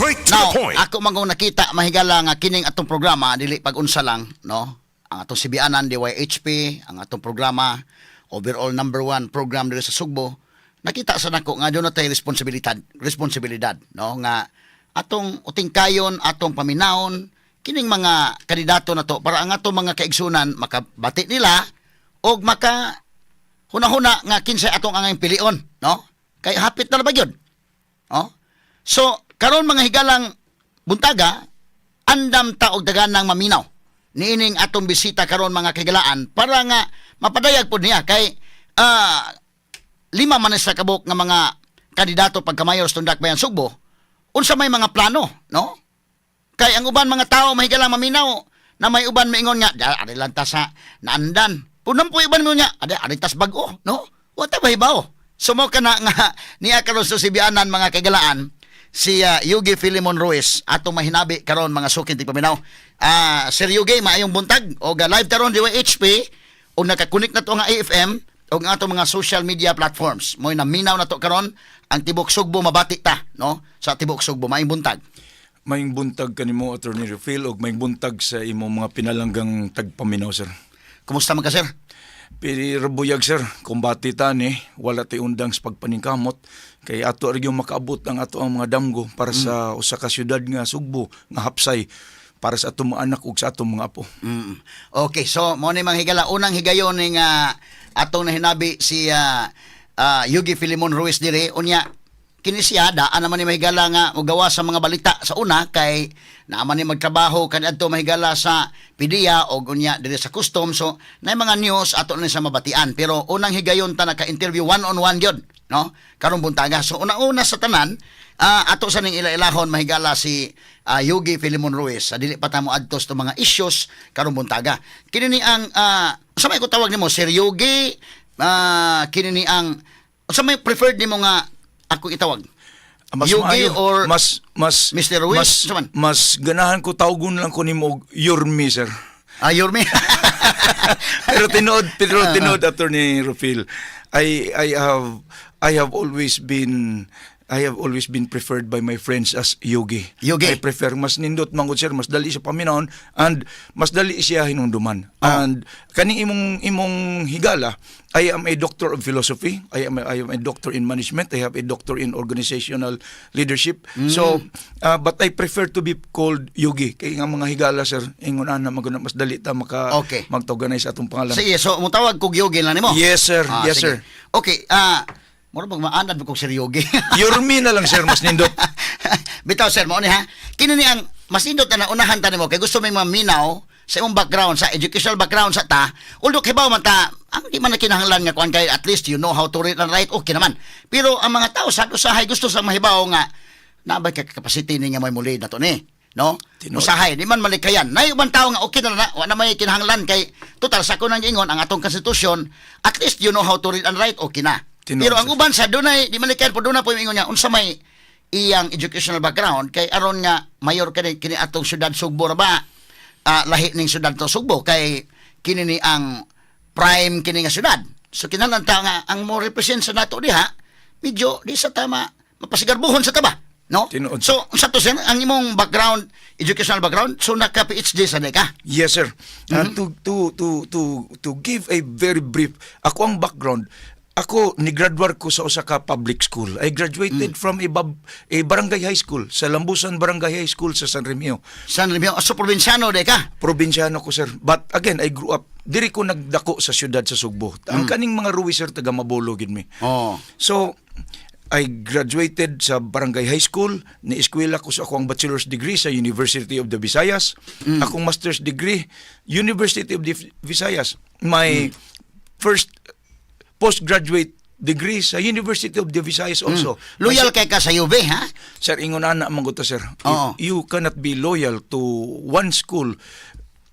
Straight to Now, the point. Ako man kung nakita, mahigala, nga kining atong programa dili pag-unsa lang, no? Ang atong Sibianan DYHP, ang atong programa overall number one program diri sa Sugbo. Nakita sa nako nga doon na tayo responsibilidad, responsibilidad, no, nga atong utingkayon, atong paminawon kining mga kandidato na to para ang atong mga kaigsunan makabati nila og maka huna-huna nga kinsay atong angayng pilion, no? Kay hapit na ba gyud? Oh? So, karon, mga higalang buntaga, andam ta og daganang maminaw niining atong bisita karon, mga kahigalaan, para nga mapadayag pod niya kay lima man sa kabuk nga mga kandidato pagkamayor sa Tundok Bayan Sugbo, unsa may mga plano, no? Kay ang uban mga tao, mahigalang maminaw, na may uban maingon nga, "Da, ari lang ta sa naandan." Punang po uban mo nga, "Ari, ari tas bag-o," no? Wa ta mahibaw. So mo kana nga niya karon sa Sibianan, mga kagalaan, si Yugi Filimon Ruiz atong mahinabi karon, mga suking tigpaminaw. Sir Yugi, maayong buntag og live taron DYHP og naka-connect na to nga AFM og ang atong mga social media platforms. Mo'y naminaw na to karon ang tibok Sugbo, mabati ta, no? Sa tibok Sugbo, maayong buntag. Maayong buntag kanimo, Attorney Rufil, ug maayong buntag sa imong mga pinalanggang tagpaminaw, sir. Kumusta man ka, sir? Pero buyag, sir, kumbati ta ni, wala tay undang sa pagpaningkamot kay ato ra gyud makaabot ang ato ang mga damgo para sa usa ka syudad nga Sugbo nga hapsay para sa atong mga anak ug sa atong mga apo. Okay, so mo ni, mga higala, unang higayon ni nga atong nahinabi si Yugi Filimon Ruiz dire. Unya kini siya daan naman ni, mahigala, nga mogawa sa mga balita sa una kay naaman ni magtrabaho kaniadto, mahigala, sa PDEA o unya dire sa custom, so na mga news ato na sa mabatian. Pero unang higayon ta naka-interview one on one gyud, no, karong buntaga. So una-una sa tanan, ato sa ning ila-ilahon, mahigala, si Yugi Filimon Ruiz sa dili pa ta mo adto sa mga issues karong buntaga. Kini ni ang sa may ko tawag nimo, Sir Yugi, kini ni ang sa may preferred nimo nga ako itawag? Mas Yugi maayo, or mas Mr. Ruiz? Mas, Unsa man? mas ganahan ko tawgon lang ko nimo og Yorme, sir. Ah, Yorme. Pero tinuod, Attorney Rufil, I have always been preferred by my friends as Yogi. Yogi. I prefer, mas nindot man gud, sir, mas dali siya paminawon and mas dali siya hinumduman. And kaning imong higala, I am a doctor of philosophy. I am a doctor in management. I have a doctor in organizational leadership. So, but I prefer to be called Yogi. Kay nga mga higala, sir, ingon ana man gud na mas dali ta maka magtawganay sa atong pangalan. Sige, so mutawag kog Yogi lang nimo. Yes, sir. Ah, Yes, sige. sir. Okay, mura bag maanad mo kog Sir Yogi. Yorme na lang, sir, mas nindot. Bitaw, sir, mo ni ha. Kini ni ang mas nindot na unahan ta nimo kay gusto may maminaw sa imong background, sa educational background sa ta. Although kibaw man ta, ang di man na kinahanglan nga kuan kay at least you know how to read and write, okay naman. Pero ang mga tao sa usahay gusto sa mahibaw nga naa ba ka capacity ni nga may muli na to ni. No? Tinuod. Usahay, di man malikayan. Nay uban tao nga okay na na, wa na may kinahanglan kay total sa ko nang ingon ang atong konstitusyon, at least you know how to read and write, okay na. Tinuod, Pero ang sir. uban sa dunay di malikayan po, doon na po yung ingon niya unsa may iyang educational background kay aron nga mayor kini kini atong syudad Sugbo ra ba, lahi ning syudad to Sugbo kay kini ni ang prime kini nga syudad. So kinahanglan ta nga ang mo represent sa nato diha medyo di sa tama mapasigarbuhon sa taba, no? Tinuod. So unsa to, sir, ang imong background, educational background? So naka PhD sa ka? Yes, sir. To give a very brief, ako ang background, ako ni-graduate ko sa usa ka public school. I graduated from a barangay high school sa Lambusan Barangay High School sa San Remio. San Remio, so probinsyano de ka? Probinsyano ko, sir. But again, I grew up diri ko nagdako sa syudad sa Sugbo. Ang kaning mga Ruiz, sir, taga Mabolo gid mi. So I graduated sa Barangay High School, ni-eskwela ko sa akong bachelor's degree sa University of the Visayas, akong master's degree, University of the Visayas. My first postgraduate degree sa University of the Visayas also. Loyal kay ka sa UV, ha? Sir, ingon ana man gud to, sir. Oo. If you cannot be loyal to one school,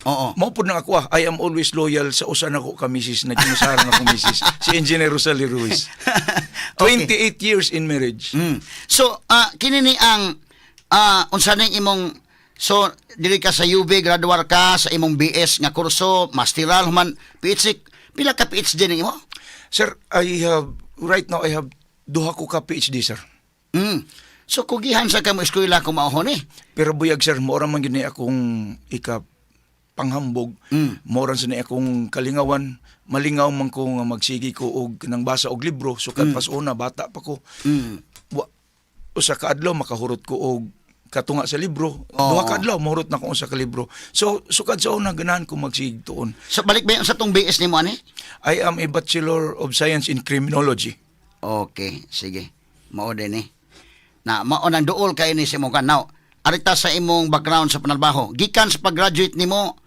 mao pud nang ako ah, I am always loyal sa usa nako ka misis na ginusaran akong misis, si Engineer Rosalie Ruiz. 28 years in marriage. So, kini ni ang unsa ning imong, so diri ka sa UV, graduar ka sa imong BS nga kurso, masteral human PhD, pila ka PhD ning imo? Sir, I have right now I have duha ko ka PhD, sir. So kugihan sa kamo eskwela kung maohon eh. Pero buyag, sir, mora man gyud ni akong ika panghambog. Mora sa ni akong kalingawan. Malingaw man ko nga magsigi ko og nang basa og libro sukad pas una bata pa ko. Wa, usa ka adlaw makahurot ko og katunga sa libro. Oo. Duha ka adlaw mahurot na ko usa ka libro. So sukad sa una ganahan ko magsigig tuon. So balik ba yung sa tong BS nimo ani? I am a Bachelor of Science in Criminology. Okay, sige. Mao din eh. Na mao nang duol kay ni sa imong kan. Now, arita sa imong background sa panalbaho. Gikan sa pag-graduate nimo,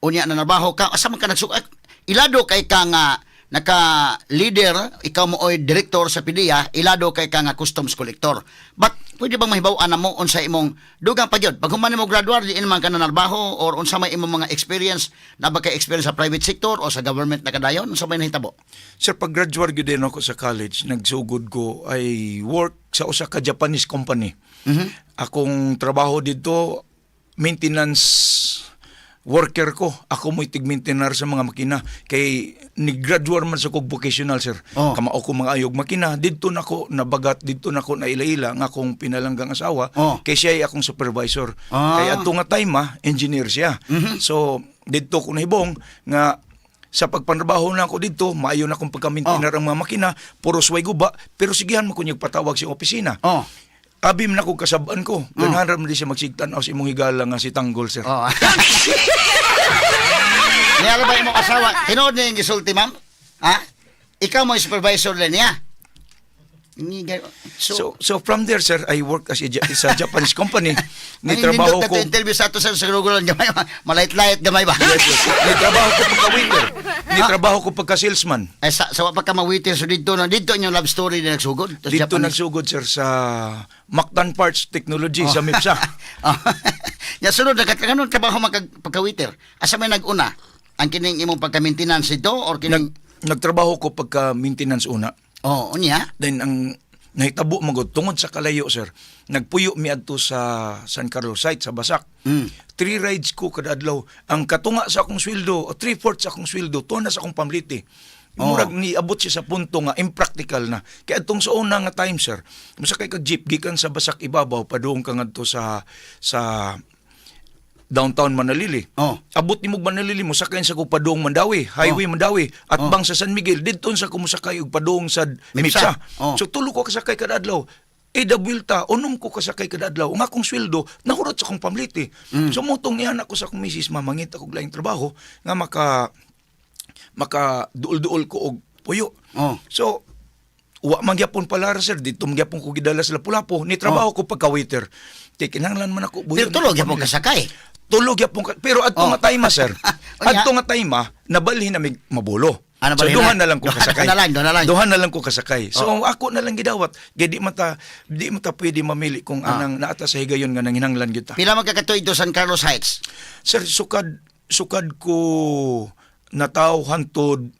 unya na narbaho ka, asa man ka nagsukat? Ilado kay ka nga naka leader, ikaw mo oy director sa PDEA, ilado kay ka nga customs collector. But pwede bang mahibaw-an na mo unsa imong dugang pa gyud? Pag human nimo graduar, di man ka na narbaho or unsa may imong mga experience, na ba kay experience sa private sector o sa government na kadayon, unsa may nahitabo? Sir, pag-graduate gyud din ako sa college, nagsugod ko ay work sa usa ka Japanese company. Akong trabaho dito, maintenance worker ko. Ako mo'y tig-maintainer sa mga makina. Kay ni-graduate man sa kog vocational, sir. Kamao ko mga ayog makina. Didto nako nabagat, didto nako na ila nga akong pinalanggang asawa. Kay siya ay akong supervisor. Kay adto nga time ah, engineer siya. So didto ko nahibong nga sa pagpanrabaho na ako dito, maayo na akong pagka-maintainer ang mga makina, puro sway guba, pero sigihan mo ko niyang patawag sa opisina. Abi man ako kasabaan ko. Ganahan ra man di siya magsigtan-aw sa imong higala nga si Tanggol, sir. Oh. Niya ba imong asawa? Tinuod niya yung gisulti, ma'am? Ha? Ikaw mo yung supervisor din niya. So, So from there, sir, I work as a, sa Japanese company. Ni ang trabaho nindot na ko to interview sa ato sa Google gamay ba? Malait-lait gamay ba? Yes. Ni trabaho ko pagka waiter. Ni trabaho ko pagka salesman. Ay, sa wa pa ka mawiter so dito na dito inyong love story na nagsugod. Tapos Dito Japanese. nagsugod, sir, sa Mactan Parts Technology sa MIPSA. Oh. Ya sunod na kanon trabaho man kag pagka-waiter. Asa may nag-una? Ang kining imong pagka-maintenance dito or kining Nagtrabaho ko pagka maintenance una. Oh, unya. Then ang nahitabo magod tungod sa kalayo, sir. Nagpuyo mi adto sa San Carlos site sa Basak. Three rides ko kada adlaw. Ang katunga sa akong sweldo, o 3/4 sa akong sweldo, tuon na sa akong pamliti. Murag niabot siya sa punto nga impractical na. Kaya atong sa una nga time, sir, mosakay kag jeep gikan sa Basak ibabaw padung ka ngadto sa downtown Manalili. Abot nimo Manalili, mosakay sa ko padung Mandaue, highway Mandaue at bang sa San Miguel didto sa ko mosakay og padung sa Mipsa. Mipsa. So tulo ko kasakay kada adlaw. E da buwelta, unom ko kasakay kada adlaw. Ang akong sweldo nahurot sa akong pamliti. So motong niyan ako sa akong misis, mamangita kog laing trabaho nga maka maka duol-duol ko og puyo. So wa man gyapon pala, sir, dito man gyapon ko gidala sa Lapu-Lapu ni trabaho ko pagka waiter. Kay kinahanglan man ako buyo Pero tulo na akong gyapon pamilya. kasakay. Tulog yapon ka. Pero adto nga time, sir. Unya. Adto nga time, nabalhin na mig Mabolo. Ah, So nabalhin duha na. na lang ko Duha kasakay. na lang, duha na lang. Duha na lang ko kasakay. So ako na lang gidawat. Kay di mata pwede mamili kung anang naata sa higayon nga nanginahanglan kita. Pila man ka katuig do San Carlos Heights? Sir, sukad sukad ko nataw hantod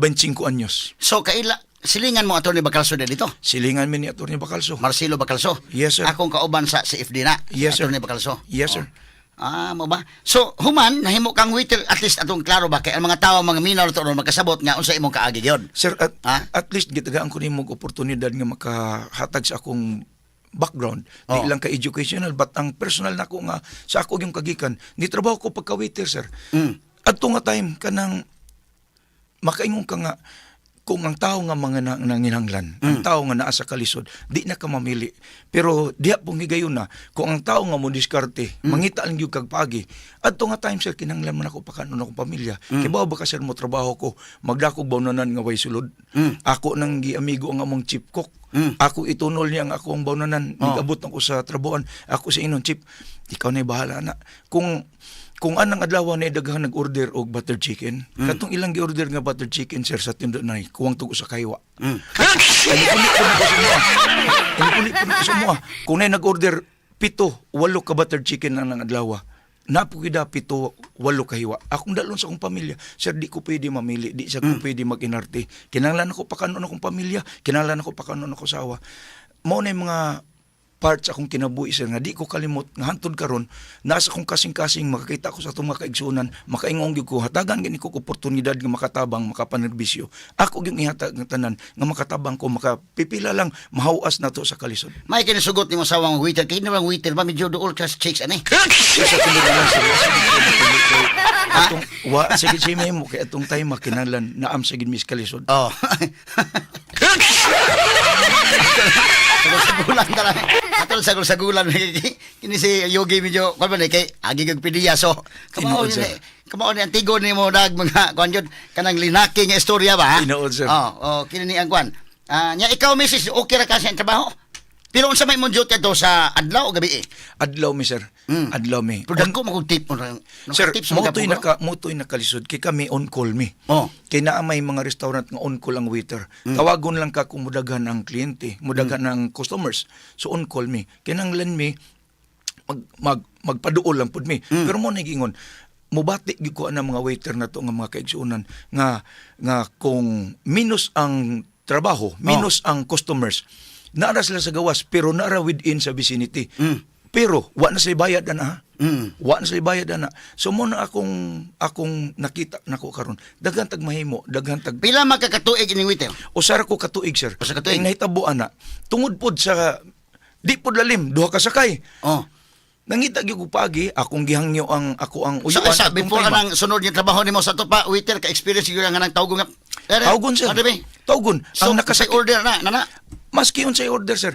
25 anyos. So kaila silingan mo Attorney Bacalso na dito. Silingan mi ni Atty. Bacalso. Marcelo Bacalso. Yes, sir. Akong kauban sa CFD na. Yes, sir. Attorney Bacalso. Yes, sir. Oh. Ah, mo ba? So, human nahimo kang waiter at least atong klaro ba kay ang mga tawo mga minaw to magkasabot nga unsa imong kaagi gyud. Sir, Ha? at least gitagaan ko nimo og oportunidad nga makahatag sa akong background. Di lang ka educational but ang personal nako nga sa ako yung kagikan, ni trabaho ko pagka waiter, sir. Adto nga time kanang makaingon ka nga kung ang tao nga mga nanginahanglan, ang tao nga naa sa kalisod, di na ka mamili. Pero diha pong higayon na, kung ang tao nga mo diskarte, mangita lang gyud kag paagi. Adto nga time, sir, kinahanglan man ako pakanon akong pamilya. Kay ba ka, sir, mo trabaho ko, magdakog bawnanan nga way sulod. Ako nang giamigo ang among chief cook. Ako itunol niya ang akong bawnanan, nigabot ako sa trabuan, ako sa inon chief, ikaw na bahala na. Kung anang adlaw na daghan nag-order og butter chicken, katong ilang gi-order nga butter chicken, sir, sa tindo na kuwang tug usa ka hiwa. Inipuli po na ko sa mua. Inipuli po na ko sa mua. Kung na nag-order pito, walo ka butter chicken ang adlaw. Napugida pito, walo ka hiwa. Akong dalon sa akong pamilya, sir, di ko pwede mamili, di sa ko pwede mag-inarte. Kinahanglan ako pakanon akong pamilya, kinahanglan ako pakanon ako sawa. Mao na yung mga Part sa akong kinabuhi, sir, nga di ko kalimot nga hantod karon nasa akong kasing-kasing makakita ko sa atong mga kaigsuonan, makaingon gyud ko, hatagan gani ko og oportunidad nga makatabang, makapanerbisyo, ako gyud ihatag ng tanan nga makatabang ko, makapipila lang mahawas nato sa kalisod. May kinisugot nimo sa wang waiter kay ba waiter ba medyo duol ka sa chicks ani. Sir, sa tubig lang, sir, atong wa sige siya mo kay atong time makinahanglan naam sa gid mis kalisod. Oh. Sagulan tara. Atol sagol-sagulan kini si Yogi medyo kuan ba ni kay agi kag pidiya, so kamao Tinuod, sir. ni kamao ni Antigo ni mo dag mga kuan jud kanang linaki nga istorya ba, ha? Tinuod, sir. Oh, kini ni ang kuan. Ah, nya ikaw, misis, okay ra ka sa trabaho? Pero unsa may imong duty ato sa adlaw o gabi eh? Adlaw mi, sir. Adlaw mi. Pero dagko mo kog tip mo. No, Sir, tips mo mo to'y ka naka mo to'y nakalisod kay kami on call mi. Oh. Kay naa may mga restaurant nga on call ang waiter. Tawagon lang ka kung mudaghan ang kliyente, mudaghan ang customers. So on call mi. Kinahanglan mi mag, mag magpaduol lang pud mi. Pero mo nagingon, mubati gyud ko ana mga waiter na to nga mga kaigsuonan nga nga kung minus ang trabaho, minus ang customers, naara sila sa gawas pero naara within sa vicinity. Pero wa na sila bayad ana, ha? Wa na sila bayad ana. So mo na akong akong nakita nako karon. Daghan tag mahimo, daghan tag Pila magkakatuig ining waiter? Usara ko katuig, sir. Usa ka tuig. Kay nahitabo ana. Tungod pod sa di pod lalim, duha ka sakay. Oh. Nangita gyud ko paagi, akong gihangyo ang ako ang So, uyuan sa atong before time, ah. anang sunod nga trabaho nimo sa to pa waiter ka experience gyud nga nang tawgon nga. Eh, Tawgon, sir. Ano ba? Tawgon. So, Ang ang nakasakit order na, nana. Maski unsay order, sir.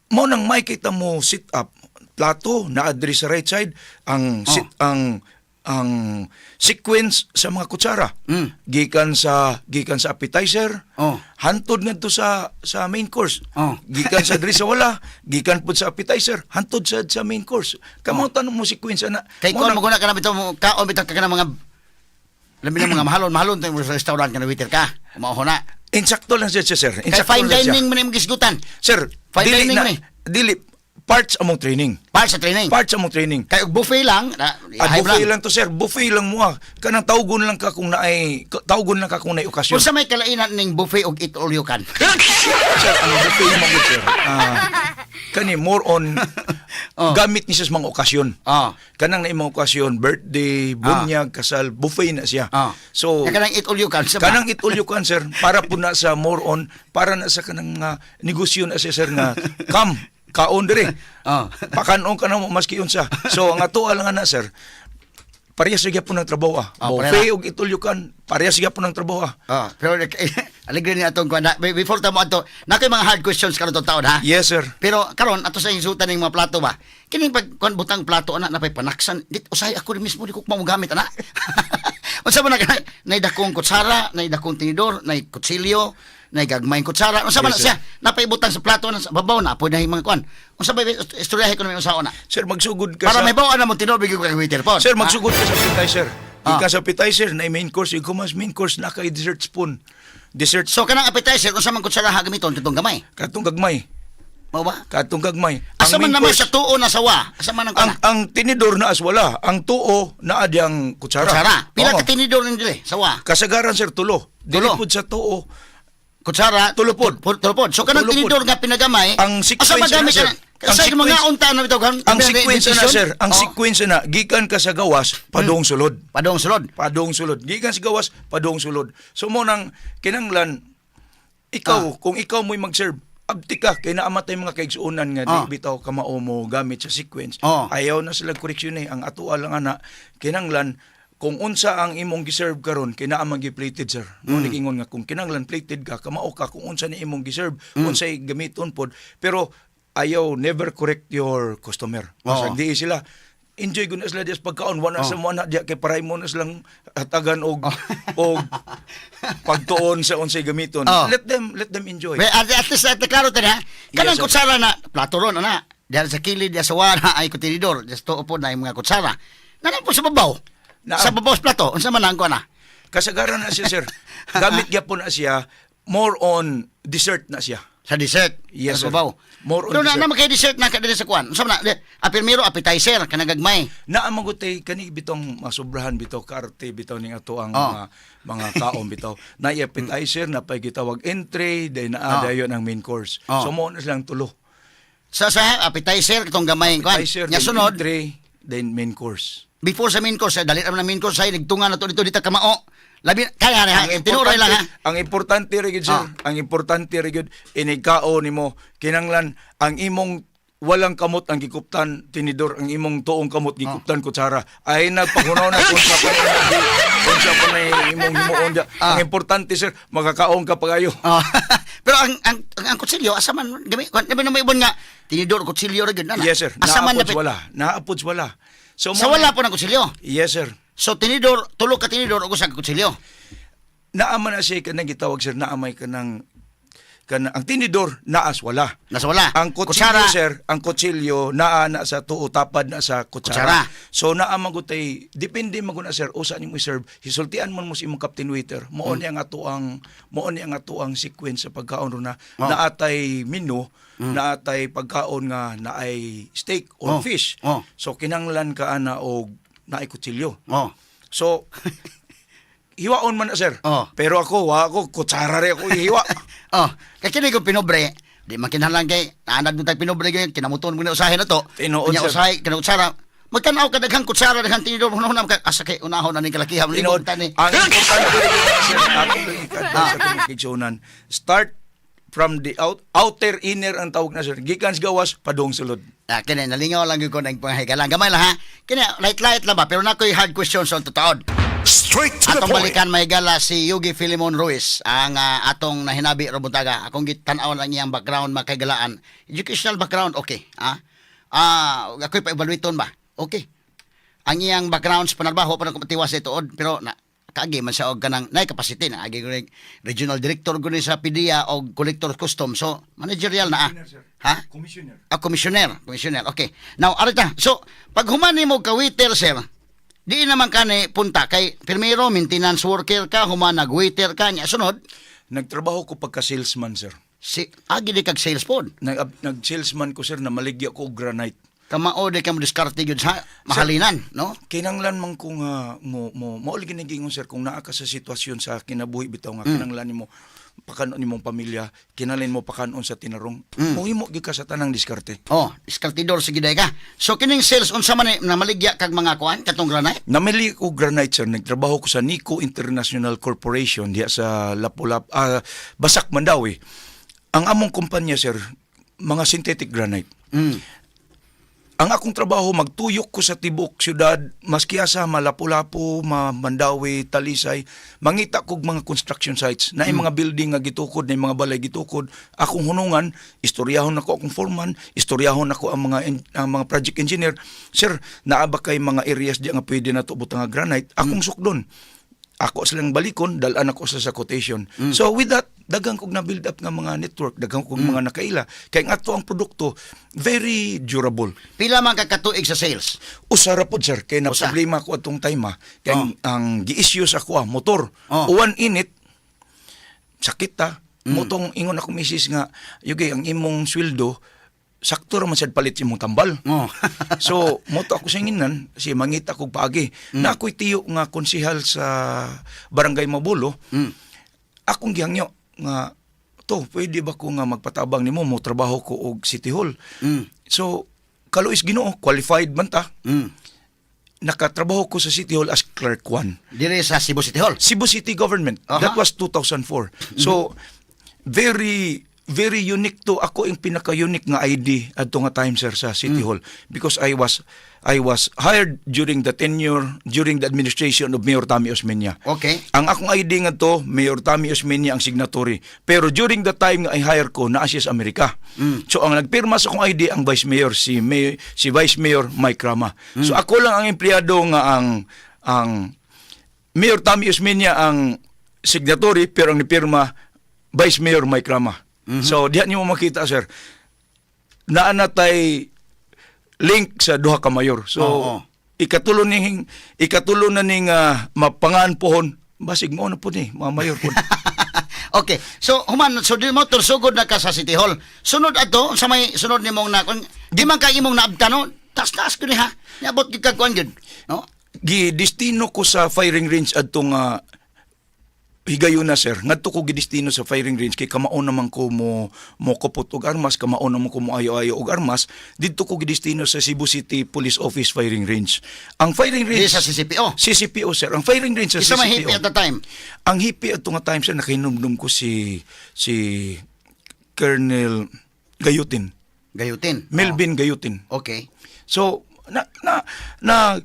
Mo nang may kita mo sit up plato na address sa right side ang Oh. sit ang sequence sa mga kutsara. Gikan sa appetizer. Oh. Hantod ngadto sa main course. Oh. Gikan sa diri sa wala, gikan pud sa appetizer, hantod sa main course. Kamo tanong mo sequence ana. Kay Mo kon nang- mo na ka na bitaw mo kaon bitaw ka na mga labi na mga mahalon mahalon tayo sa restaurant ka na waiter ka. Mao na. Insakto lang siya, sir. Kay Insakto fine lang siya. dining man imong gisgutan. Sir, Fine dili dining na, man eh. dili parts among training. Para sa training. Parts among training. Kay og buffet lang, na, Ah, ihay buffet lang to, sir. Buffet lang mo ah. Kanang tawgon lang ka kung naay tawgon lang ka kung naay okasyon. Unsa may kalainan ning buffet og eat all you can? Sir, ang buffet mo gud, sir. Ah, kani more on Oh. gamit ni siya sa mga okasyon. Oh. Kanang naay mga okasyon, birthday, bunyag, kasal, buffet na siya. Oh. So Kaya kanang eat all you can sa ba? kanang it all you can, sir, para po na sa more on para na sa kanang negosyo na siya, sir, nga come kaon dire. Oh. Pakanon ka na mo maski unsa. So ang ato lang ana, sir. Parehas siya po ng trabaho ah. Oh, Buffet og it all you can, parehas siya po ng trabaho ah. Oh, pero aligre ni atong kuan. Before ta mo adto, na koy mga hard questions karon tong taon ha. Yes, sir. Pero karon ato sa insultan ning mga plato ba. Kining pag kuan butang plato ana napay panaksan. Dit usay ako rin mismo di ko magamit ana. Unsa man na nay dakong kutsara, nay dakong tinidor, nay kutsilyo, nay gagmayng kutsara. Unsa man na Yes, siya? sir. Napay butang sa plato na sa babaw na po na mga kuan. Unsa ba istoryahe ko na unsa na? Sir, magsugod ka Para sa may bawa na mo tinidor bigyan ko kay waiter po. Sir, magsugod ka sa appetizer. Ah. Ika sa appetizer na main course, ikaw mas main course na kay dessert spoon. Dessert So kanang appetizer unsa man kutsara ha gamiton katong gamay? Katong gagmay. Mao ba? Katong gagmay. Asa man main naman course, sa tuo na sawa? Asa man ang ang kuan? ang tinidor na aswala, ang tuo na adyang kutsara. Kutsara. Pila Oo. ka tinidor ning dili? Sawa. Kasagaran, sir, tulo. Dili Tulo. pud sa tuo. Kutsara. Tulupod. Tulupod. So kanang Tulupod. tinidor nga pinagamay. Ang sequence asa magamit na, sir. ka na? Sa Ang mga sequence- unta na bitaw Ang sequence na, sir, ang sequence na gikan ka sa gawas padung sulod. Padong sulod. Padung sulod. Gikan sa gawas padung sulod. So mo nang kinanglan ikaw kung ikaw mo'y mag-serve, abti ka kay naamatay mga kaigsuonan nga di bitaw kamao mo gamit sa sequence. Ayaw na sila koreksyon eh. Ang atoa lang ana kinanglan kung unsa ang imong giserve karon kay naa man gi-plated, sir. Mo ingon nga kung kinanglan plated ka, kamao ka kung unsa ni imong giserve, unsay gamiton pod. Pero ayaw, never correct your customer. Masag di sila enjoy gud na sila diya sa pagkaon, wala sa mo na diya kay paray mo na silang hatagan og og pagtuon sa unsay gamiton. Let them enjoy. Well, at least at klaro ta na. Kanang Yes, sir. kutsara na plato ron ana. Diyan sa kilid diyan sa wara ay tinidor. Diyan sa tuo po na yung mga kutsara. Nanan po sa babaw. Sa babaw sa plato. Unsa man ang kuan na? Kasagaran na siya, sir. Gamit gyapon na siya more on dessert na siya. Sa dessert. Yes, sa sir. babaw. More on Pero na dessert. naman kay dessert na kadiri sa kuan. Unsa man na? Primero appetizer kanang gagmay. Naa man gud tay kani bitong masobrahan bitaw karte bitaw ning ato ang mga kaon bitaw. Na appetizer na pay gitawag entree, day naa dayon ang main course. So mo na silang tulo. Sa appetizer katong gamay kuan. Appetizer, Nya then sunod entree, then main course. Before sa main course, eh, dali naman ang main course ay nagtunga na to dito dito kamao. Labi kaya na ha, tinuray lang ha. Ang importante ra gyud, sir, ang importante ra gyud inigkao nimo kinanglan ang imong walang kamot ang gikuptan tinidor, ang imong tuong kamot gikuptan kutsara. Ay nagpahunaw na kung sa pa unsa pa na imong himuon diya. Ang importante, sir, makakaon ka pagayo. Oh. Pero ang kutsilyo asa man gami kuan labi na may ibon nga tinidor kutsilyo ra gyud na. Yes, sir. Asa man Naapod dapit? wala. Naapod wala. So Sa wala po ng kutsilyo. Yes, sir. So tinidor, tulo ka tinidor ug usa ka kutsilyo. Naa man na siya kanang gitawag, sir, naa may kanang kana ang tinidor naas wala. Nasa wala. Ang kutsilyo, Kutsara. sir, ang kutsilyo naa na sa tuo, tapad na sa kutsara. Kutsara. So naa man gud tay depende man gud na, sir, usa nimo i-serve. Hisultian man mo sa imong captain waiter. Mao ni ang ato ang sequence sa pagkaon ro na naatay menu, naatay pagkaon nga naay steak or fish. So kinanglan ka ana og naay kutsilyo. So hiwaon man na, sir. Pero ako, wa ako, kutsara rin ako ihiwa. Oh, kay kini kong pinobre, di man kinahanglan kay naanad mo tag pinobre gyud kinamuton mo na usahay na to. Tinuod, Unya sir. usahay kanang kutsara. Magtan-aw ka daghang kutsara, daghang tinidor, hunahuna ka asa kay unahon na ning kalakihan Tinuod. mo tani. Ang importante rin, sir, ako lang i-advise sa atong kigsunan. Start from the outer inner ang tawag na, sir. Gikan sa gawas, padung sulod. Ah, kini nalingaw lang gyud ko nang panghigalang. Gamay lang ha. Kini light light lang ba pero nakoy hard questions on tutaod. Straight to the Atong point. balikan may gala si Yugi Filimon Ruiz ang atong nahinabi Robuntaga. Akong gitan-aw lang iyang background makaigalaan. Educational background okay, ah. Ah, ako'y pa-evaluaton ba? Okay. Ang iyang background sa panarbaho pa nang sa ituod pero na kaagi man siya og kanang nay capacity na agi ko ni regional director ko ni sa PDEA og collector custom, so managerial na ah. Ha? Commissioner. Ah, commissioner. Commissioner. Okay. Now, arita. So, pag human mo ka waiter, sir, di naman ka ni punta kay primero maintenance worker ka, human nag-waiter ka niya. Sunod, Nagtrabaho ko pagka salesman, sir. Si agi di kag sales pod. Nag-salesman ko, sir, na maligya ko og granite. Kamao di ka mo diskarte gyud sa mahalinan, no? Kinanglan man ko nga mo mo mao lagi nagingon, sir, kung naa ka sa sitwasyon sa kinabuhi bitaw nga kinanglan nimo pakanon nimong pamilya, kinanglan mo pakanon sa tinarong, mohimo gyud ka sa tanang diskarte. Oh, diskartidor sige day ka. So kining sales unsa man ni namaligya kag mga kuan katong granite? Namili ko granite, sir, nagtrabaho ko sa Nico International Corporation diya sa Lapu-Lapu, Basak, Mandaue. Ang among kumpanya, sir, mga synthetic granite. Ang akong trabaho, magtuyok ko sa tibok syudad, maski asa, ma Lapu-Lapu, ma Mandaue, Talisay, mangita kog mga construction sites, na mga building nga gitukod, na mga balay gitukod, akong hunungan, istoryahon nako akong foreman, istoryahon nako ang mga project engineer. "Sir, naa ba kay mga areas di nga pwede nato butang nga granite?" Akong sukdon. Ako silang balikon, dalan ako sa quotation. So with that, daghang kog na build up nga mga network, daghang kog mga nakaila. Kay nga ato ang produkto, very durable. Pila man ka katuig sa sales? Usa ra pod, sir, kay na Usa. problema ko atong time ah. Kay ang gi-issue sa ako ah, motor. Uwan init, sakit ta. Motong ingon ako misis nga, "Yugi, ang imong sweldo sakto ra man sad palit imong tambal." So moto ako sa inginan si mangita kog paagi. Na ako'y tiyo nga konsehal sa Barangay Mabulo. Akong gihangyo nga to, pwede ba ko nga magpatabang nimo mo trabaho ko og City Hall? So kaluis Ginoo, qualified man ta. Nakatrabaho ko sa City Hall as clerk 1. Dire sa Cebu City Hall. Cebu City Government. That was 2004. So very very unique to ako yung pinaka-unique nga ID adto nga time, sir, sa City Hall because I was hired during the tenure, during the administration of Mayor Tommy Osmeña. Ang akong ID nga to, Mayor Tommy Osmeña ang signatory. Pero during the time nga I hire ko, naa siya sa Amerika. So ang nagpirma sa akong ID ang Vice Mayor si Vice Mayor Mike Rama. So ako lang ang empleyado nga ang Mayor Tommy Osmeña ang signatory pero ang nipirma Vice Mayor Mike Rama. So diha nimo makita, sir, naa na tay link sa duha ka mayor. So ikatulo na ning mapangaan pohon basig mo na po ni mga mayor po. Okay. So human so di mo sugod na ka sa City Hall. Sunod ato sa may sunod nimong na kung di man kay imong naabtan, no. Tas-tas gyud ni ha. Niabot gyud kag kuan gyud. No? Gi destino ko sa firing range adtong Higayon na, sir, ngadto ko gidestino sa firing range kay kamao naman ko mo kupot og armas, kamao naman ko mo ayo-ayo og armas. Didto ko gidestino sa Cebu City Police Office firing range. Ang firing Dili range sa CCPO. CCPO, sir. Ang firing range sa Isa may CCPO. hepe at the time. Ang hepe ato nga time, sir, nakahinumdum ko si Colonel Gayutin. Gayutin. Melvin Gayutin. Oh. Okay. So na na na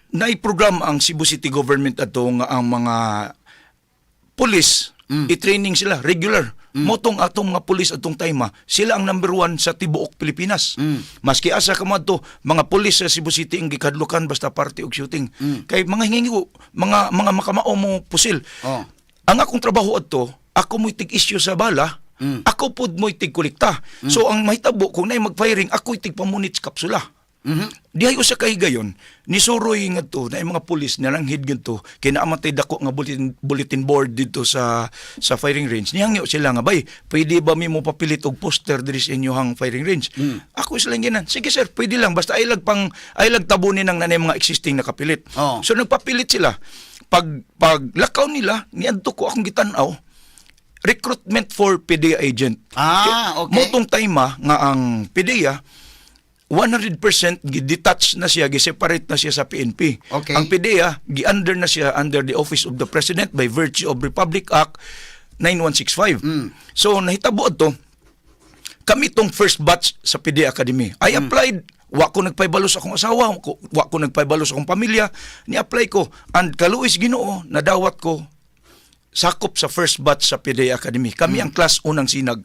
nai-program ang Cebu City government ato nga ang mga pulis i-training sila regular. Motong atong mga pulis atong time, sila ang number one sa tibuok Pilipinas. Maski asa ka moadto, mga pulis sa Cebu City ang gikadlukan basta parte og shooting. Kay mga hingingo, mga makamao mo pusil. Oh. Ang akong trabaho adto, ako mo'y tig-issue sa bala, ako pod mo'y tig-kolekta. So ang mahitabo kung naay mag-firing, ako'y tigpamunit sa kapsula. Dihay usa ka higayon, nisuroy ngadto na mga pulis nalanghid ngadto kay naa man tay dako nga bulletin board dito sa firing range. Nihangyo sila nga, "Bay, pwede ba mi mo papilit og poster diri sa inyohang firing range?" Ako sila ginan, "Sige sir, pwede lang basta ay lag tabunin ang nanay mga existing na kapilit." Oh. So nagpapilit sila. Pag lakaw nila, niadto ko, akong gitan-aw, recruitment for PDEA agent. Ah, okay. Motong time nga ang PDEA 100% gi-detach na siya, gi-separate na siya sa PNP. Ang PDEA, gi-under na siya under the Office of the President by virtue of Republic Act 9165. So nahitabo adto, kami tong first batch sa PDEA Academy. I applied, wa ko nagpahibalo sa akong asawa, wa ko nagpahibalo sa akong pamilya, ni-apply ko. And kaluoy sa Ginoo, nadawat ko sakop sa first batch sa PDEA Academy. Kami ang class unang sinag.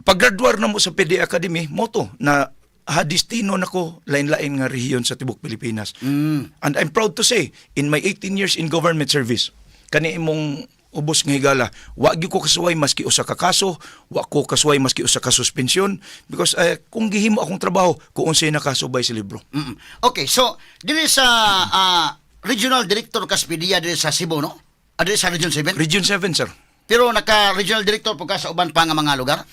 Pag-graduar na mo sa PDEA Academy, moto na hadistino nako lain-lain nga rehiyon sa tibok Pilipinas. And I'm proud to say, in my 18 years in government service, kani imong ubos nga higala, wa gyud ko kasuway maski usa ka kaso, wa ko kasuway maski usa ka suspensyon because kung gihimo akong trabaho, kung unsay nakasubay sa libro. Okay, so dili sa regional director ka sa PDEA dili sa Cebu, no? Ah, dili sa Region 7? Region 7, sir. Pero naka regional director po ka sa uban pa nga mga lugar?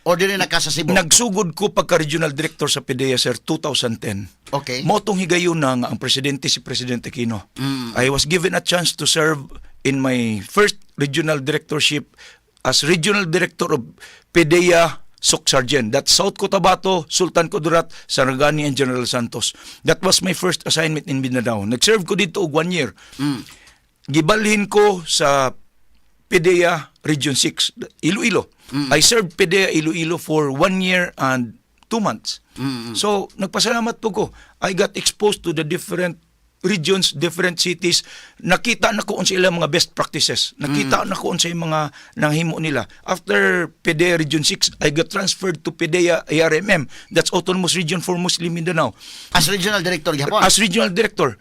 O dili na ka sa Cebu? Nagsugod ko pagka regional director sa PDEA, sir, 2010. Motong higayon na nga ang presidente si Presidente Aquino. I was given a chance to serve in my first regional directorship as regional director of PDEA Soccsksargen. That's South Cotabato, Sultan Kudarat, Sarangani and General Santos. That was my first assignment in Mindanao. Nag-serve ko dito og one year. Gibalhin ko sa PDEA Region 6, Iloilo. I served PDEA Iloilo for one year and 2 months. So, nagpasalamat po ko. I got exposed to the different regions, different cities. Nakita na ko unsa ilang mga best practices. Nakita na ko unsa yung mga nanghimo nila. After PDEA Region 6, I got transferred to PDEA ARMM. That's Autonomous Region for Muslim Mindanao. As regional director gihapon. As regional director,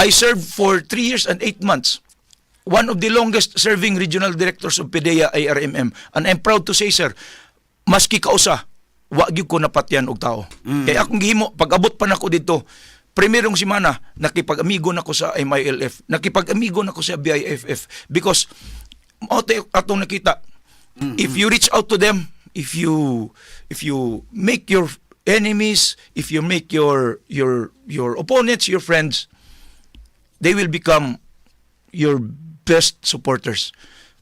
I served for 3 years and 8 months. One of the longest serving regional directors of PDEA ARMM. And I'm proud to say, sir, maski kausa, wa gyud ko napatyan og tao. Kaya akong gihimo, pag abot pa nako dito, primerong semana, nakipag-amigo na ko sa MILF, nakipag-amigo na ko sa BIFF because mao to atong nakita. If you reach out to them, if you make your enemies, if you make your opponents your friends, they will become your best supporters.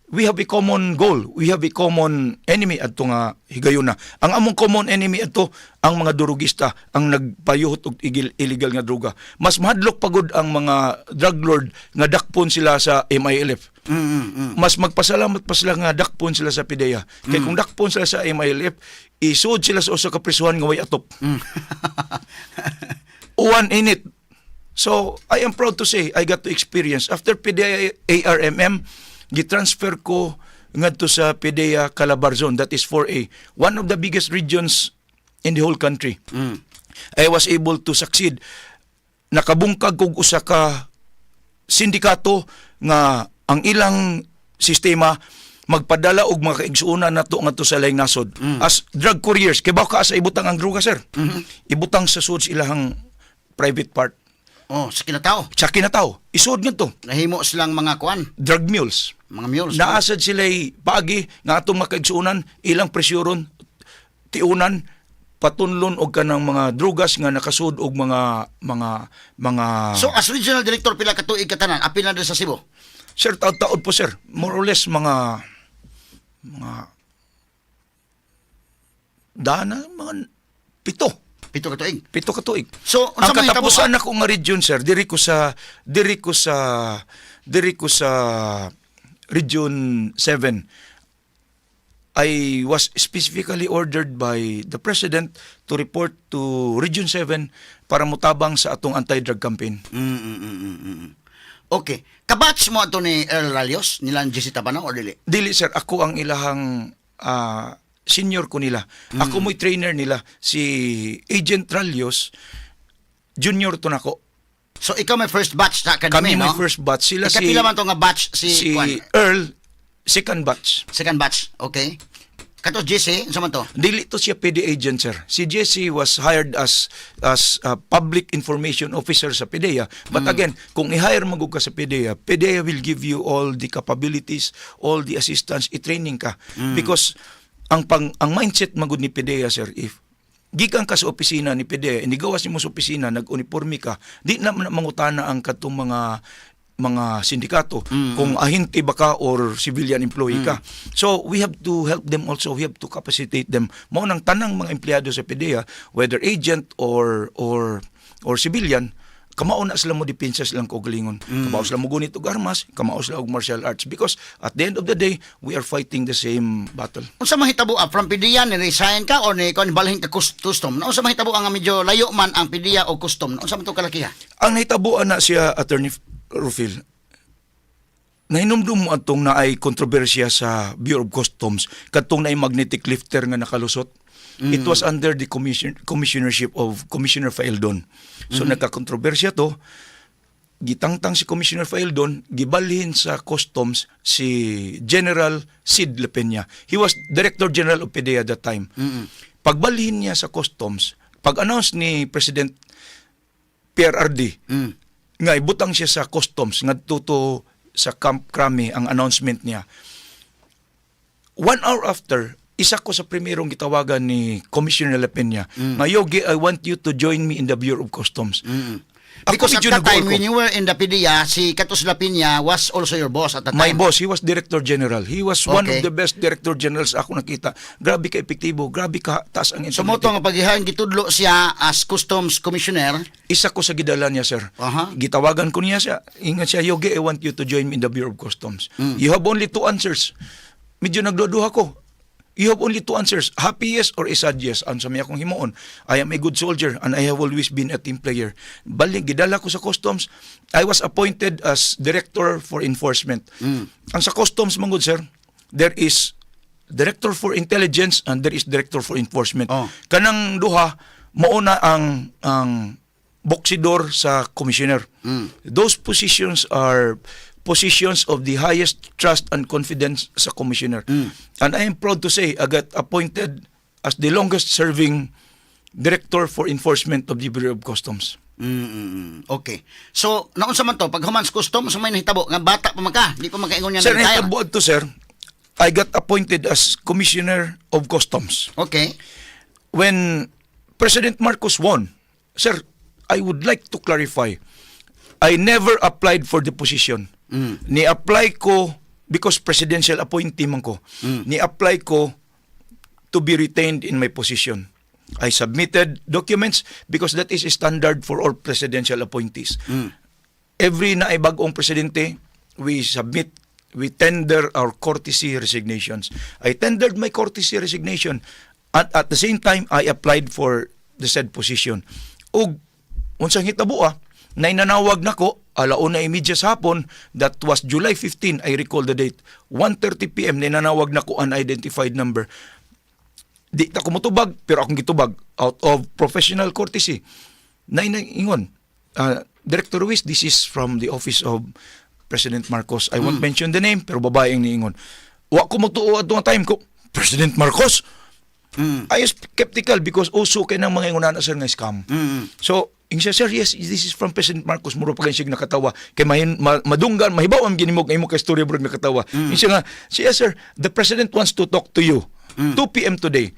We have a common goal. We have a common enemy adto nga higayuna. Ang among common enemy adto ang mga durugista, ang nagpayuhot og illegal nga droga. Mas mahadlok pagod ang mga drug lord nga dakpon sila sa MILF. Mas magpasalamat pa sila nga dakpon sila sa PDEA. Kay kung dakpon sila sa MILF, isud sila sa usa ka prisuhan nga way atop. One in it. So, I am proud to say I got to experience. After PDEA ARMM, gitransfer ko ngadto sa PDEA Calabarzon, that is 4A, one of the biggest regions in the whole country. I was able to succeed. Nakabungkag kog usa ka sindikato nga ang ilang sistema magpadala og mga kaigsuonan nato ngadto sa laing nasod as drug couriers. Kay ka sa ibutang ang droga, sir? Ibutang sa sud sa ilahang private part. Oh, sa kinatao. Sa kinatao isud ngadto. Nahimo silang mga kuan, Drug mules. Mga mules. Naasad sila'y paagi nga atong mga kaigsuonan ilang presyoron, tiunan, patunlon og kanang mga drugas nga nakasud og mga So as regional director, pila ka tuig katanan apil na diri sa Cebu? Sir, taod-taod po, sir. More or less mga dana mga 7. 7 ka tuig. 7 ka tuig. So, unsa Ang man hitabo? katapusan nako nga region, sir, diri ko sa Region 7. I was specifically ordered by the president to report to Region 7 para mutabang sa atong anti-drug campaign. Okay. Kabatch mo ato ni Earl Ralios, nilang JC Tabano or dili? Dili, sir, ako ang ilahang senior ko nila. Ako mo'y trainer nila. Si Agent Ralios, junior to nako. So ikaw may first batch sa academy, Kami no? may first batch. Sila si Ikapila man to nga batch si, si Kwan? Earl, second batch. Second batch, okay. Kato JC, unsa man to? Dili to siya PDEA agent, sir. Si Jesse was hired as a public information officer sa PDEA. But again, kung i-hire mo ka sa PDEA, PDEA will give you all the capabilities, all the assistance, i-training ka. Because ang mindset magud ni PDEA, sir, if gikan ka sa opisina ni PDEA, inigawas nimo sa opisina, nag-uniforme ka, di na man mangutana ang katong mga sindikato kung ahente ba ka or civilian employee ka. So we have to help them also, we have to capacitate them. Mao nang tanang mga empleyado sa PDEA, whether agent or civilian, kamao na sila mo depensa silang kaugalingon. Kamao sila mo gunit og armas, kamao sila og martial arts because at the end of the day, we are fighting the same battle. Unsa mahitabo from PDEA ni resign ka or ni kon balhin ka custom? Unsa mahitabo ang medyo layo man ang PDEA o custom? Unsa man to kalakiha? Ang nahitabuan na siya, Attorney Rufil, nahinumdum mo atong naay kontrobersya sa Bureau of Customs, katong naay magnetic lifter nga nakalusot. It was under the commissionership of Commissioner Faeldon. So nagkakontrobersya to, gitangtang si Commissioner Faeldon, gibalhin sa customs si General Sid Lepeña. He was Director General of PDEA at that time. Pagbalhin niya sa customs, pag-announce ni President PRRD, nga ibutang siya sa customs ngadto to sa Camp Crame ang announcement niya. One hour after, isa ko sa primerong gitawagan ni Commissioner Lepeña. Nga, "Yogi, I want you to join me in the Bureau of Customs." Ako Because at medyo that time, nag-uol ko. When you were in the PDEA, si Katos Lapinya was also your boss at that My time. Boss, he was Director General. He was one of the best Director Generals ako nakita. Grabe ka epektibo, grabe ka taas ang So mo integrity. to nga pagihan gitudlo siya as customs commissioner. Isa ko sa gidala niya, sir. Gitawagan ko niya siya. Ingon siya, "Yogi, I want you to join me in the Bureau of Customs. You have only two answers." Medyo nagduduha ko. "You have only two answers. Happy yes or a sad yes. Ano sa may akong himuon? I am a good soldier and I have always been a team player." Balik, gidala ko sa customs. I was appointed as Director for Enforcement. Ang sa customs, manggod, sir, there is Director for Intelligence and there is Director for Enforcement. Kanang duha, mauna ang boksidor sa commissioner. Those positions are positions of the highest trust and confidence sa commissioner. And I am proud to say I got appointed as the longest serving Director for Enforcement of the Bureau of Customs. Okay. So, naunsa man to, pag human sa custom, sa may nahitabo, nga bata pa man ka, di pa man kaingon niya Sir, na retire. nahitabo to, sir. I got appointed as Commissioner of Customs. When President Marcos won, sir, I would like to clarify, I never applied for the position. Ni-apply ko because presidential appointee man ko. Ni-apply ko to be retained in my position. I submitted documents because that is a standard for all presidential appointees. Every na bagong presidente, we submit, we tender our courtesy resignations. I tendered my courtesy resignation at at the same time I applied for the said position. Ug unsang hitabo nainanawag nako 1:30 sa hapon, that was July 15, I recall the date, 1:30 p.m., nainanawag nako, unidentified number. Di ta ko motubag pero akong gitubag out of professional courtesy. Nainangingon, "Director Ruiz, this is from the office of President Marcos." I won't mention the name pero babaeng niingon. Wa ko motuo adto nga time ko, President Marcos. I was skeptical because uso kay ng mga ingon na, sir, nga scam. So, ing siya, "Sir, yes, this is from President Marcos." Muro pa kay siya nakatawa. Kay mahin, madunggan, mahibaw ang ginimog nga imo kay istorya burag nakatawa. Ing siya nga, "Yes, sir, the President wants to talk to you. 2 p.m. today."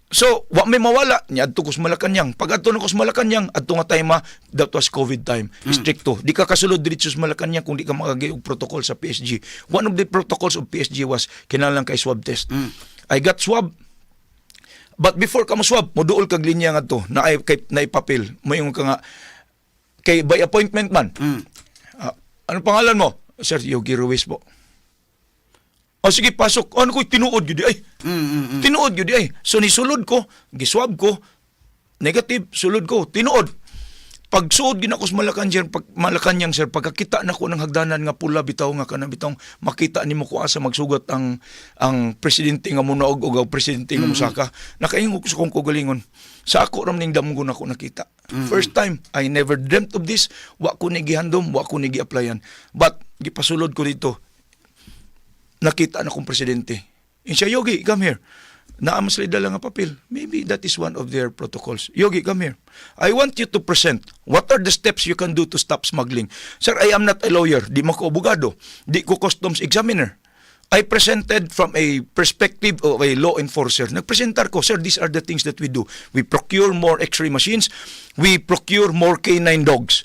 So, wa may mawala. Niadto ko sa Malacanang. Pag adto na ko sa Malacanang, adto nga time that was COVID time. Stricto. Di ka kasulod diretso sa Malacanang kung di ka makagi og protocol sa PSG. One of the protocols of PSG was kinahanglan kay swab test. I got swab. But before ka mo swab, moduol kag linya ngadto na ay kay na papel. Moingon ka nga kay by appointment man. Ah, ano pangalan mo? Sir Yogi Ruiz po. O sige, pasok. Ano ko, tinuod gyud ay. Tinuod gyud ay. So nisulod ko, giswab ko, negative, sulod ko, tinuod. Pag suod gid ako sa Malacanang, pag Malacanang, sir, pagkakita na ko ng hagdanan nga pula bitaw nga kanang bitaw makita nimo ko asa magsugat ang presidente nga munaog og ang presidente nga musaka. Nakaingon ko sa kong kaugalingon. Sa ako ram ning damgo na ko nakita. First time, I never dreamt of this. Wa ko ni gihandom, wa ko ni gi-applyan. But gipasulod ko dito, nakita na kong presidente. And siya, "Yogi, come here." Naa man sila dala nga papel. Maybe that is one of their protocols. "Yogi, come here. I want you to present what are the steps you can do to stop smuggling." Sir, I am not a lawyer. Di mo ko abogado. Di ko customs examiner. I presented from a perspective of a law enforcer. Nagpresentar ko, "Sir, these are the things that we do. We procure more x-ray machines. We procure more canine dogs.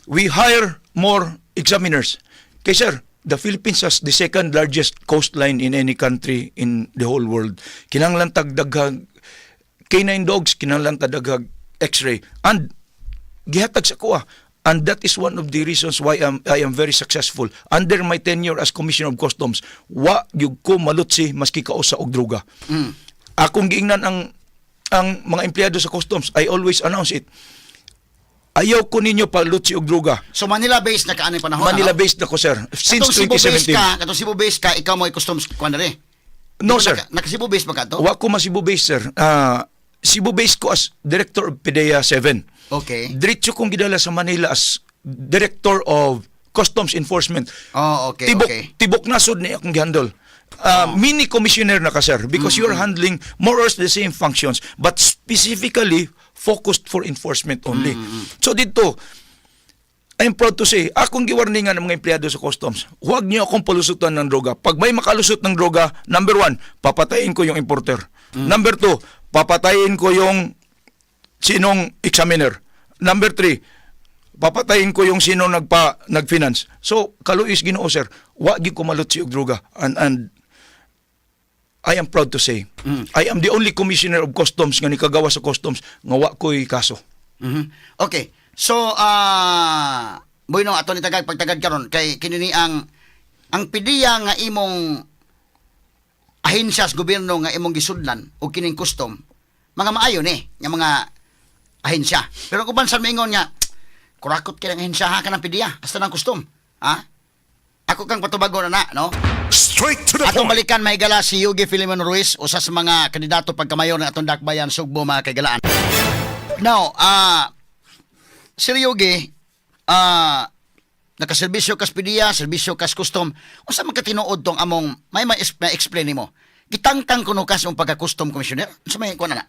We hire more examiners." Kay sir, the Philippines has the second largest coastline in any country in the whole world. Kinahanglan tag daghag canine dogs, kinahanglan tag daghag x-ray. And gihatag sa kuha. And that is one of the reasons why I am very successful. Under my tenure as Commissioner of Customs, wa gyud ko malutsi maski kausa og droga. Akong giingnan ang mga empleyado sa customs, I always announce it. Ayaw ko ninyo palutsi og droga. So Manila based na ka aning panahon, Manila ano? Based na ko, sir. Since Katong Cebu based 2017. ka, katong Cebu based ka, ikaw mo customs kuan diri. No, Di ba sir. Naka Cebu based ba ka to? Wa ko ma Cebu based, sir. Ah, Cebu based ko as Director of PDEA 7. Diretso kong gidala sa Manila as Director of Customs Enforcement. Tibok tibok nasod ni akong gihandle. Mini commissioner na ka, sir, because you're handling more or less the same functions but specifically focused for enforcement only. So dito I'm proud to say, akong giwarningan ng mga empleyado sa customs, huwag niyo akong palusutan ng droga. Pag may makalusot ng droga, number one, papatayin ko yung importer. Number two, papatayin ko yung sinong examiner. Number three, papatayin ko yung sino nag-finance. So, kaluoy sa Ginoo, sir, wa gyud ko malutsi og droga. And I am proud to say, I am the only commissioner of customs nga nikagawa sa customs nga wa ko'y kaso. Okay. So, bueno, ato ni tagag pagtagad karon kay kini ni ang PDEA nga imong ahensya sa gobyerno nga imong gisudlan o kining custom, mga maayo ni nga mga ahensya. Pero kung bansan maingon nga kurakot kay ang ahensya ha kanang PDEA hasta ng custom. Ha? Ako kang patubago na na, no? Straight to the Atong point. balikan, mahigala, si Yogi Filimon Ruiz, usa sa mga kandidato pagkamayor ng atong dakbayan Sugbo, mga kaigalaan. Now, Sir Yogi, nakaserbisyo kas PDEA, serbisyo kas custom. Unsa man katinuod tong among may ma-explain nimo? Gitangtang kuno kas ang pagka-custom commissioner? Unsa may kuan na?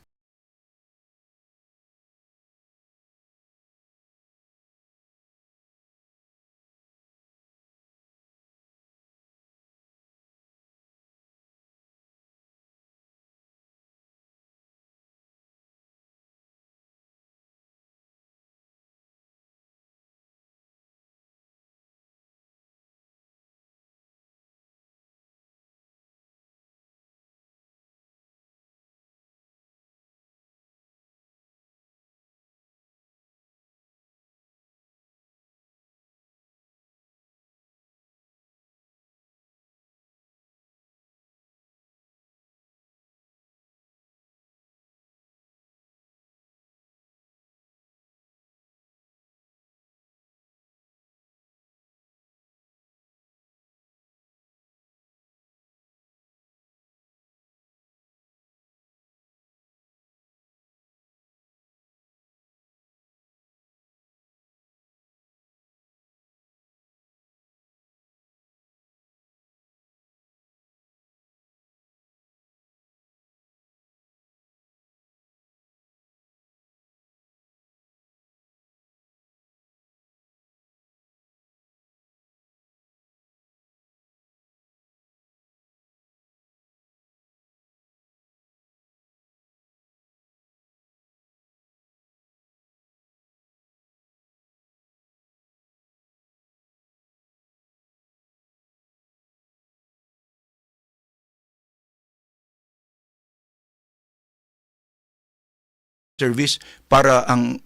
Service para ang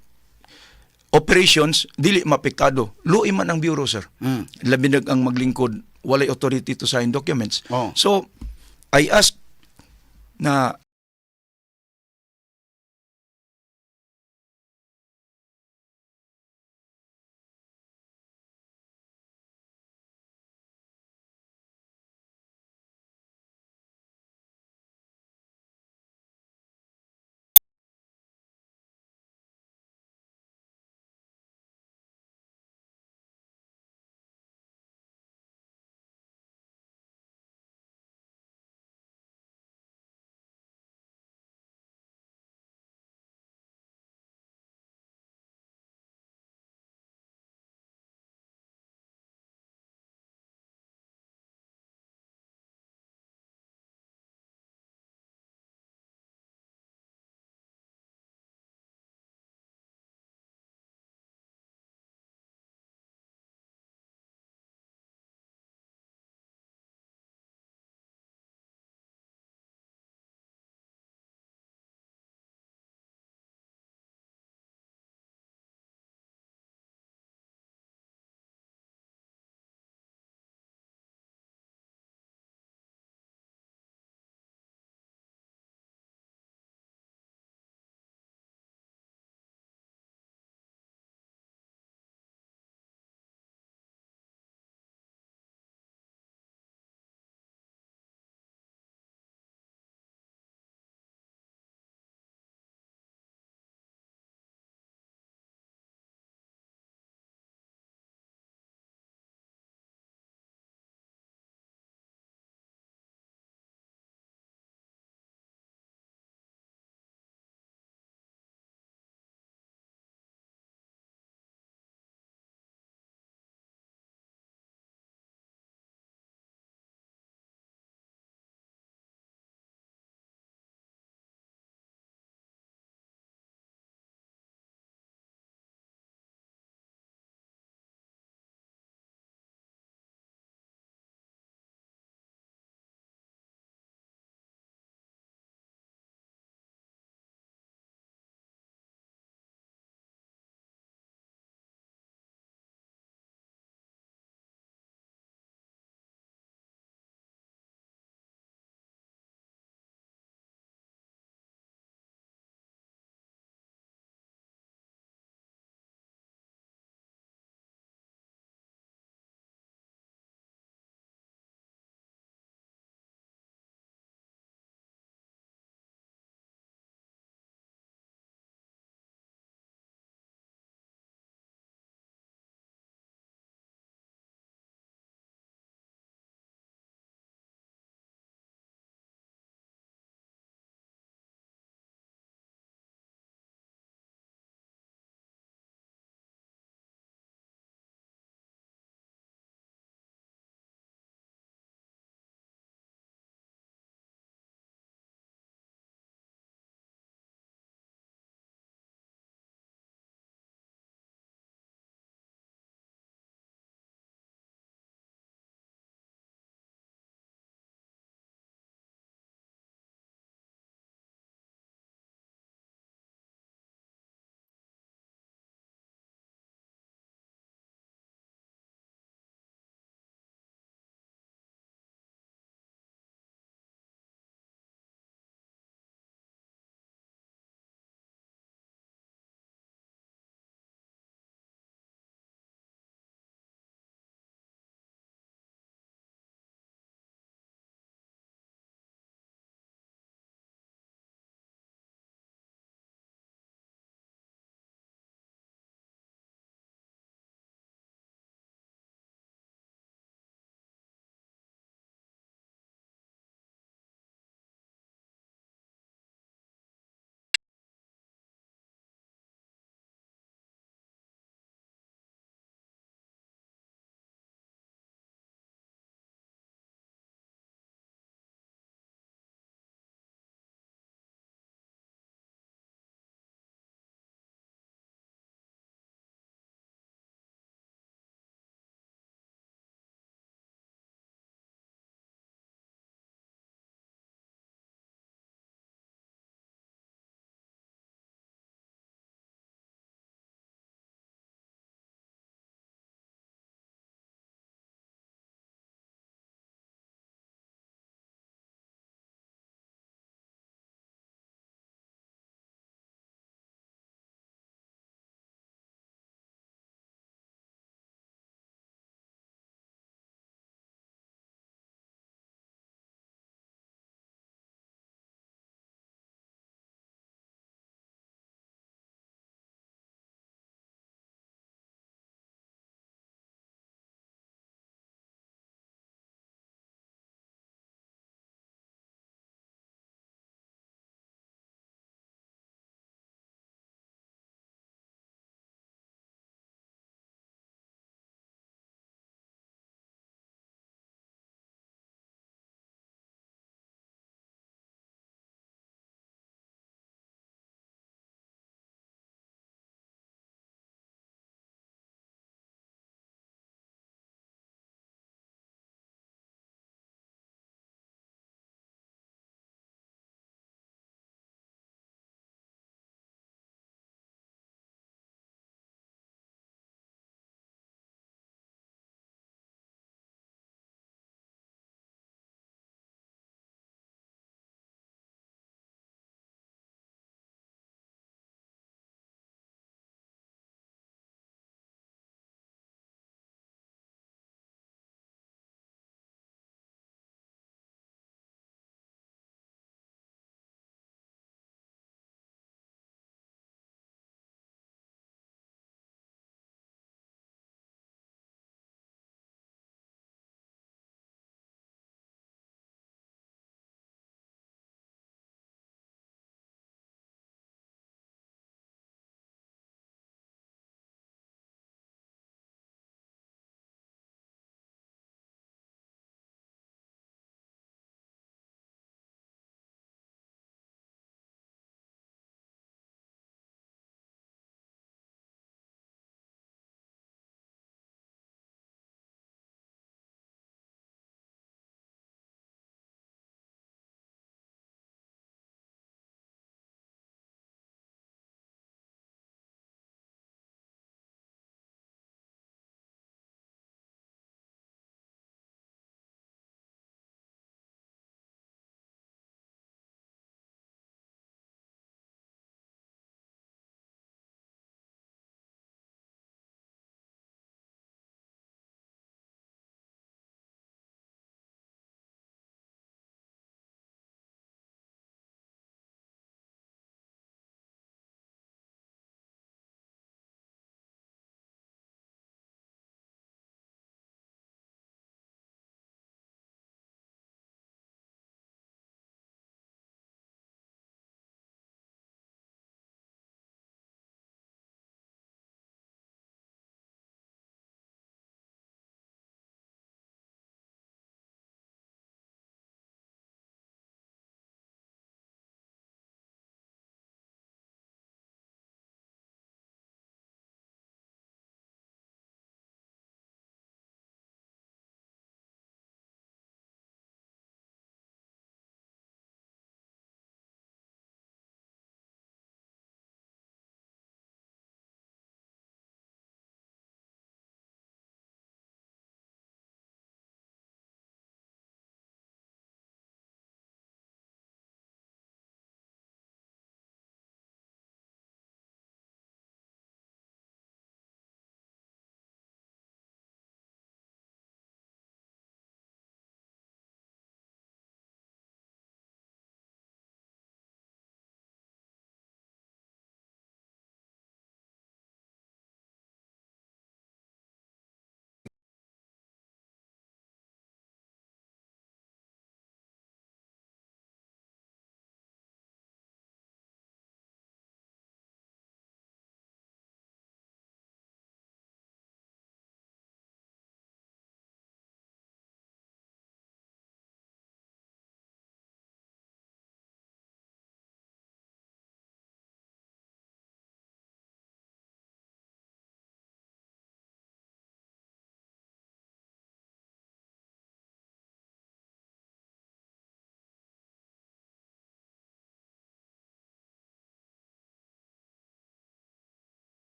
operations dili maapektado. Luoy man ang bureau, sir. Labi na ang maglingkod, walay authority to sign documents. So I asked na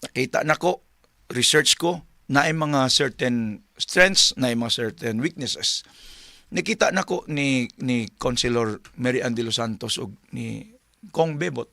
Nakita nako, research ko, naay mga certain strengths, naay mga certain weaknesses. Nakita nako ni Councilor Mary Ann de los Santos ug ni Kong Bebot.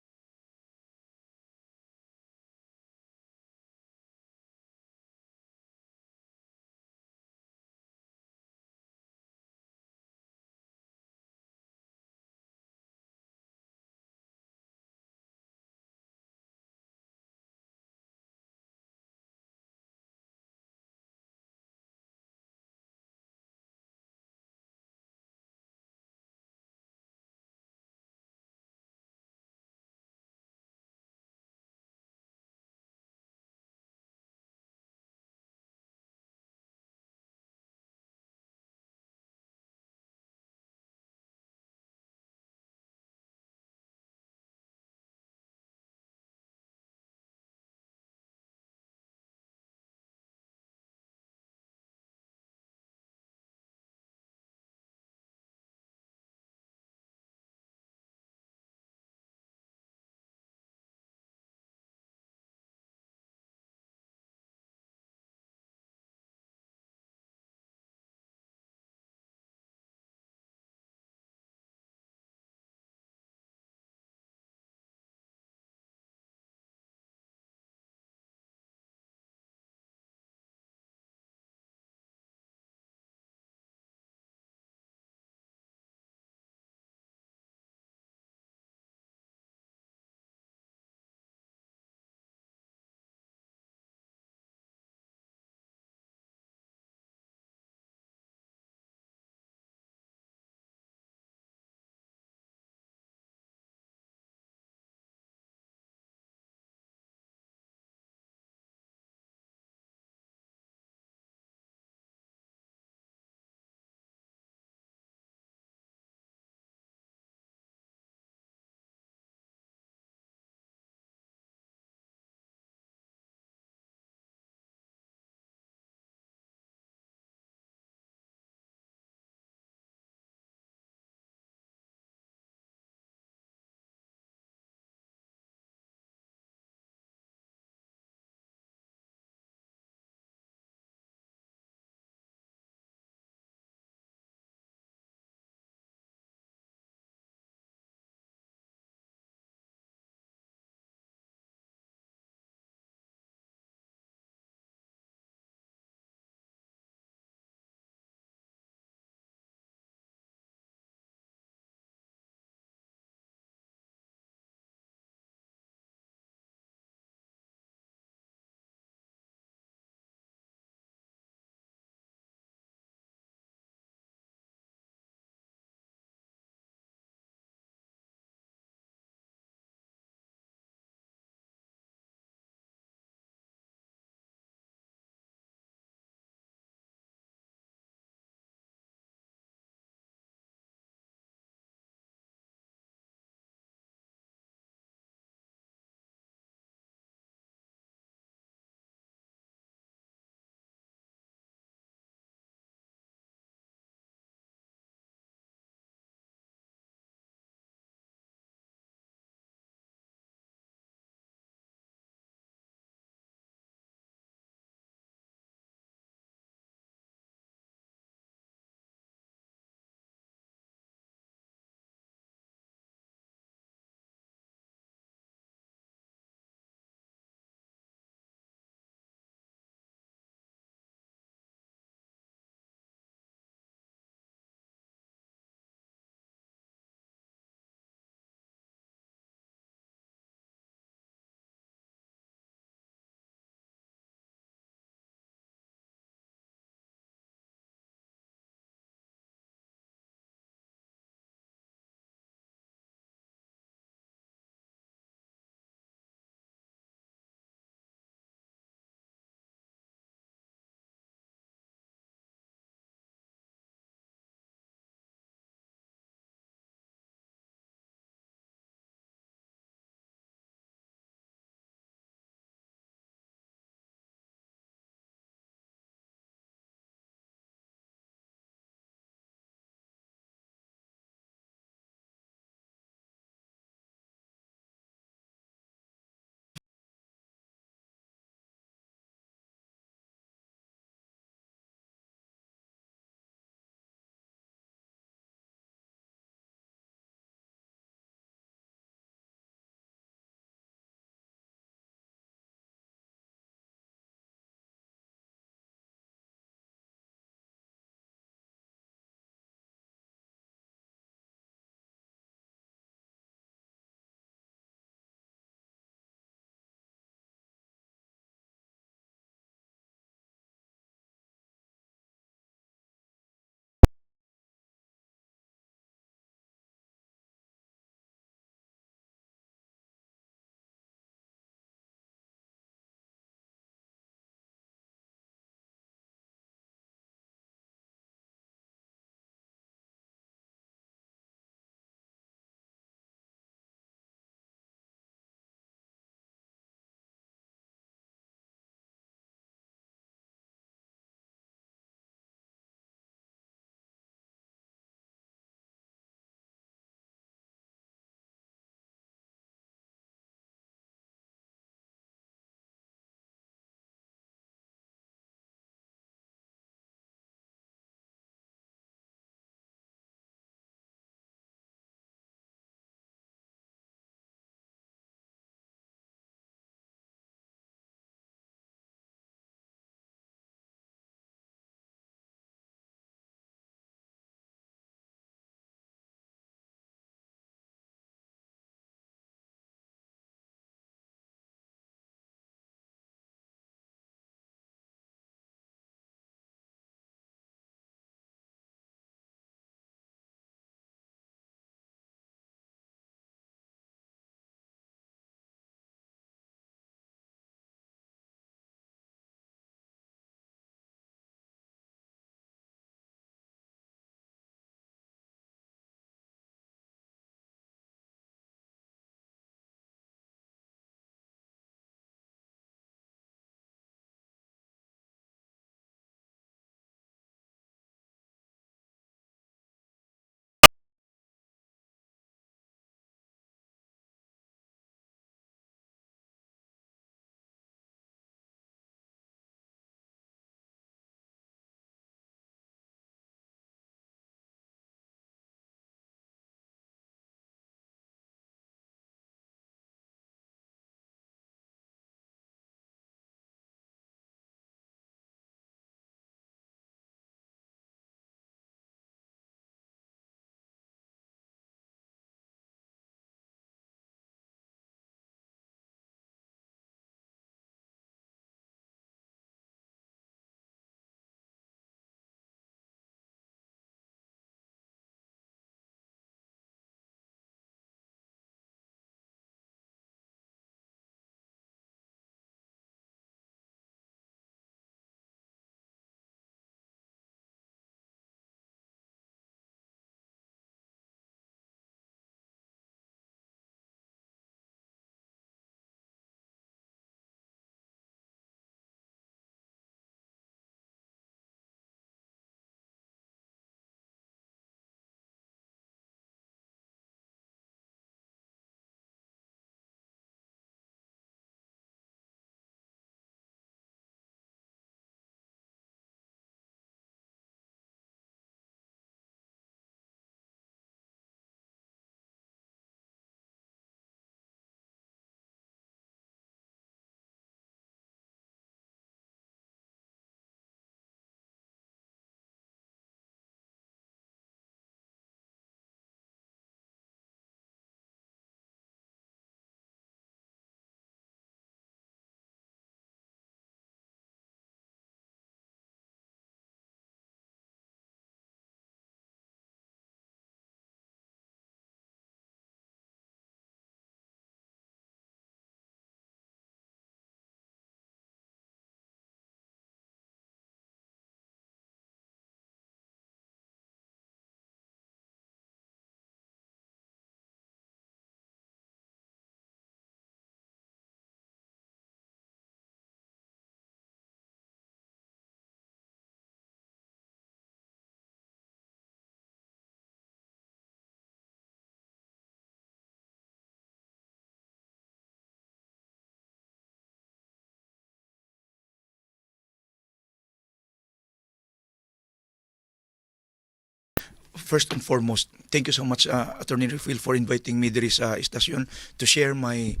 First and foremost, thank you so much, Attorney Refill, for inviting me diri sa istasyon to share my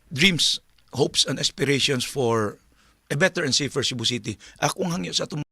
dreams, hopes and aspirations for a better and safer Cebu City. Akong hangyo sa atong